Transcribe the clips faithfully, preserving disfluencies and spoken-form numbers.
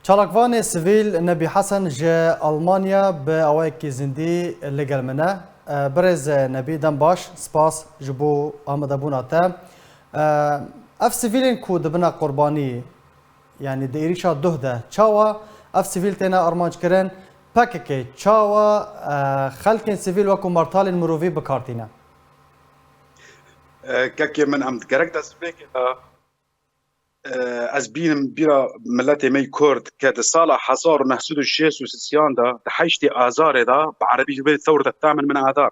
Çalakvanê sivîl Nebî Hesen ji Almanya bi awayekî zindî li gel min e. E, Birêz Nebî, dem baş, spas ji bo amadebûna te. E, Ev sivîlên ku dibine qurbanî, yanî di êrîşa duh de, çawa ev sivîl têne armanckirin? P K K çawa, e, xelkên sivîl wekû martalên mirovî bi kar tîne? E, kekê min, em gerek destpêkê de, e, ez bînim bîra miletê me yî Kurd ke di sala hezar û neh sed û şêst û sisiyan de, di heştê Azarê de, bi erebî jî vê tewr de temin min Adar.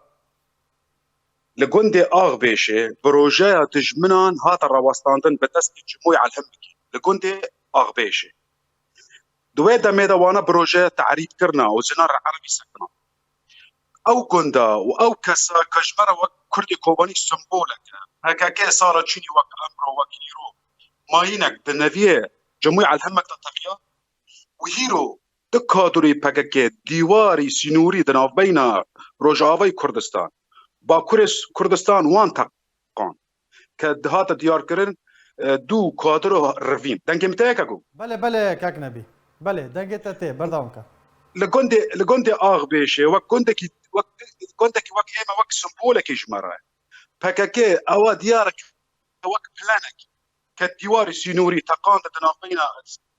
Li gundê Axbêşê bi rojeya dijminan hate rawestandin bi destê Cimûyê Elhimbikî li gundê Axbêşê. Di wê demê de wana bi rojeya terîb kirina û zinar erebî sekina. Ew gunda û ew kesa ke ji me re wek Kurdê Kobanî simbolek e. P K K sala çûnî wek emro, wek îro, mayînek di neviyê Cemûyê Elhemek de teviya û hîro du kadroyê P K K dîwarî sînorî di navbeyna Rojavayê Kurdistan, Bakurê Kurdistan wan teqan. Ke dihate diyarkirin, e, du kadro rivîn. Dengê min tê ye keko? Belê, belê kek Nebî. Belê, dengê te tê, berdewam ke. Li gundê, li gundê Axbêşê wek gundekî, wek gundekî wek ême, wek simbolekê ji me re. P K K ewa diyar e wek planek ke dîwarê sînorî teqande di navbeyna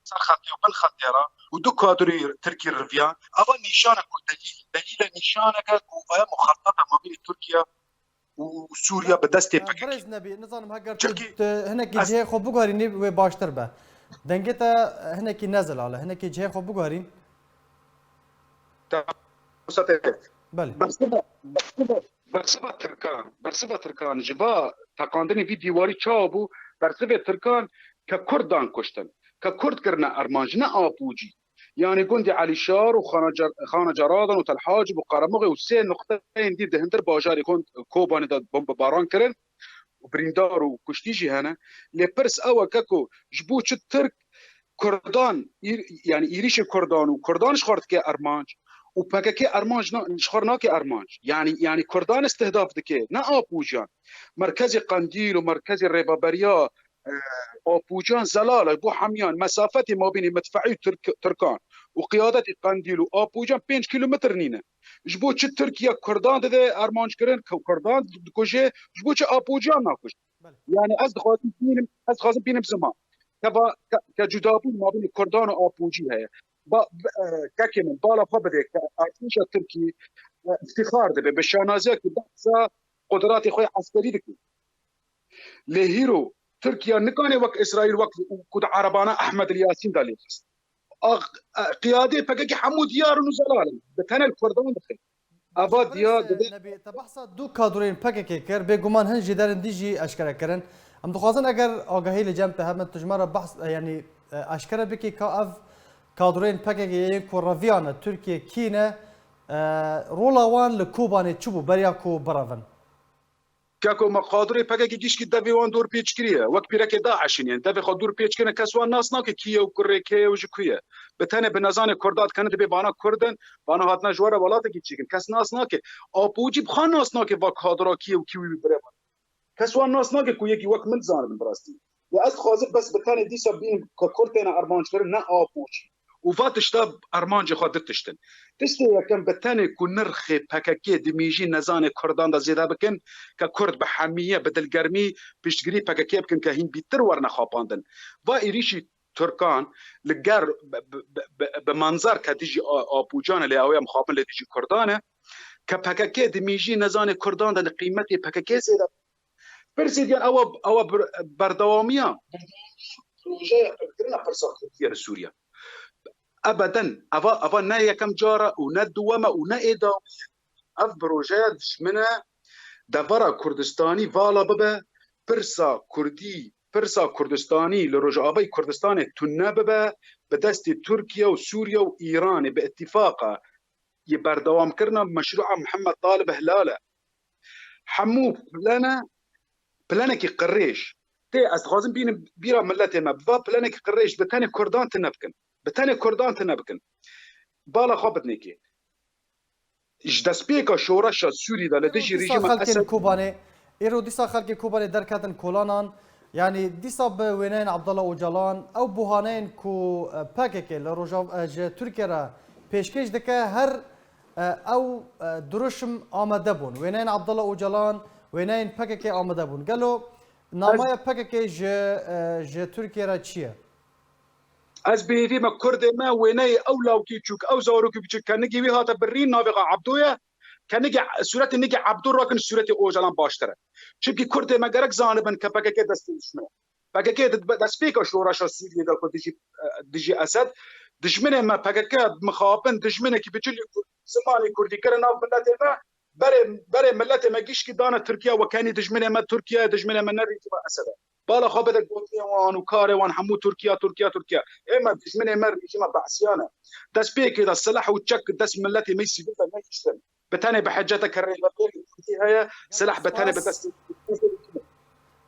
serxetê û binxetê re û du kadroyê Tirkî riviyan. Ewa nîşanek ku delîl, delîle nîşaneke ku ew muxeteta mabînê Tirkiye û Sûriye bi destê P K K. Birêz Nebî, nizanim heger tu hinekî cihê xwe biguherînî wê baştir be. Dengê te hinekî ne zelal e, hinekî cihê xwe biguherîn. Belê. Bersiva, bersiva, bersiva Tirkan, bersiva Tirkan ji va teqandinê vî dîwarî çawa bû? Bersivê Tirkan ke Kurd dan kuştin, ke Kurd kirine armanc, ne apûcî. Yanî gundê Elîşar û Xana Cer-, Xana Ceradan û Telhacib û Qeremuxê û sê nuqteyên dî di hundir bajarê Kon-, Kobanê de bombebaran kirin û birîndar û kuştî jî hene. Lê pirs ew e ke ku ji bo çi Tirk Kurdan, îr-, yanî êrîşê Kurdan û Kurdan ji xwe re dike armanc û P K K armanc na-, ji xwe re nake armanc. Yanî, yanî Kurdan îstihdaf dike, ne apûcan. Merkezê Qendîl û merkezê rêveberiya, e, apûcan zelal e bo hemiyan. Mesafetê mabînê midfeî û Tirk-, Tirkan û qiyadetê Qendîl û apûcan pênc kîlometr nîne. Ji bo çi Tirkiye Kurdan dide armanc kirin, ku-, Kurdan dikuje, ji bo çi apûcan nakuje? Belê. Yanî ez dixwazim bînim, ez dixwazim bînim ziman. Ke va, ke, ke cudabûn mabînê Kurdan û Apûcî heye. Ba, e, kekê min, bala xwe bide ke artêşa Tirkî, e, îftixar dibe, bi şanaziyekî behsa qudratê xwe yê eskerî dike. Lê hîro Tirkiye nikane wek Îsraîl, wek ku di erebana Ehmed El Yasîn de lê xist. Ax, e, qiyadê P K K hemû diyar in û zelal in. Bi tenê li Kurdan dixin. Eva diya dide. Nebî, te behsa du kadroyên P K K kir, bêguman hin jêderên dî jî eşkere kirin. Em dixwazin eger agahî li cem te hebe, tu ji me re behs, e, yanî, e, eşkere bikî ka ev kadroyên P K K yên ku reviyane Tirkiye kî ne, e, rola wan li Kobanê çi bû beriya ku birevin? Keko me qadrê P K K gişkî devê wan dor pêç kiriye. Wek pîrekê DAIŞ in yên. Devê xwe dor pêç kirine, kes wan nas nake kî ye û kurê kê ye û ji ku ye. Bi tenê bi nezanê Kurda dikene dibê vana Kurd in, vana hatine ji we re welatekî çêkin. Kes nas nake. Apûcî bi xwe nas nake va kadra kî ye û kî wî bire. Kes wan nas nake ku yekî wek min dizanibin bi rastî. Ya ez dixwazim bes bi tenê dîsa bînim ke Kurd têne armanc kirin, ne apûcî. Û va tişta armancê xwe du tişt in. Tiştê yekem bi tenê ku nirxê P K K di mîjî nezanê Kurdan de zêde bikin, ke Kurd bi hemiye, bi dilgermî piştgirî P K K bikin ke hîn bîtir werne xapandin. Va êrîşî Tirkan li ger bi, bi, bi, bi, bi manzar ke dijî a-, apûcan e, lê ew ya mixabin lê dijî Kurdan e, ke P K K di mîjî nezanê Kurdan de li qîmetê P K K zêde Pirsê diyan ewa, ewa bir-, berdewamiya, berdewamiya projeya hellkirina pirsa Kurdî ye li Sûriye. Ebeden, eva, eva ne yekem car e û ne duwem e û ne ê dawî ye. Ev projeya dijmin e, devera Kurdistanî vala bibe, pirsa Kurdî, pirsa Kurdistanî li Rojavayê Kurdistanê tune bibe, bi destê Tirkiye û Sûriye û Îranê bi îtîfaqa yê berdewamkirina meşrûa Mihemed Talib Hilal e. Hemû plene, planekî qirêj tê, ez dixwazim bînim bîra miletê me, bi va planekî qirêj bi tenê Kurdan tune bikin. Bi tenê Kurdan tune bikin. Bala xwe bidinê kê. Ji destpêka şoreşa Sûrî de li dijî rejîma Esed. Kobanê, îro dîsa xelkê Kobanê derketin kolanan, Yanî dîsa bi wêneyên Abdullah Ocalan, ew buhaneyên ku, e, P K K li Rojav-, e, ji Tirkiye re pêşkêş dike, her, e, ew, e, dirûşim amade bûn. Wêneyên Abdullah Ocalan, wêneyên P K K amade bûn. Gelo namaya P K K ji, e, ji Tirkiye re çi ye? Ez bi hêvî me Kurdê me wêneyê ew lawkî çûk, ew zarokî biçûk ke nigî wî hate birîn, navê xwe Abdo ye. Ke nigî sûretê nigî Abdo rakin, sûretê Ocalan baştir e. Çimkî Kurdê me gerek zanibin ke P K K destê dijmin e. P K K di destpêka şoreşa Sûriyê de ku dijî, dijî Esed, dijminê me P K K mixabin, dijminekî bi cilî Kurd, zimanê Kurdî kire nav miletê me, berê, berê miletê me gişkî dane Tirkiye, weke henî dijminê me Tirkiye ye, dijminê me ne rejîma Esed e. Bala xwe bide gotinê wan û karê wan hemû Tirkiye, Tirkiye, Tirkiye. Ê me dijminê me rejîma Be'siyan e. Destpêkê de silah û çek dest miletê me sivîl de nekiştin. Bi tenê bi heceteke rêvebirê Kurdî heye, silah bi tenê bi destê.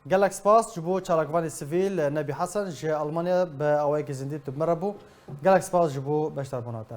Gelek spas ji bo çalakvanê sivîl Nebî Hesen ji Almanya bi awayekî zindî tu bi me re bû. Gelek spas ji bo beşdarbûna te.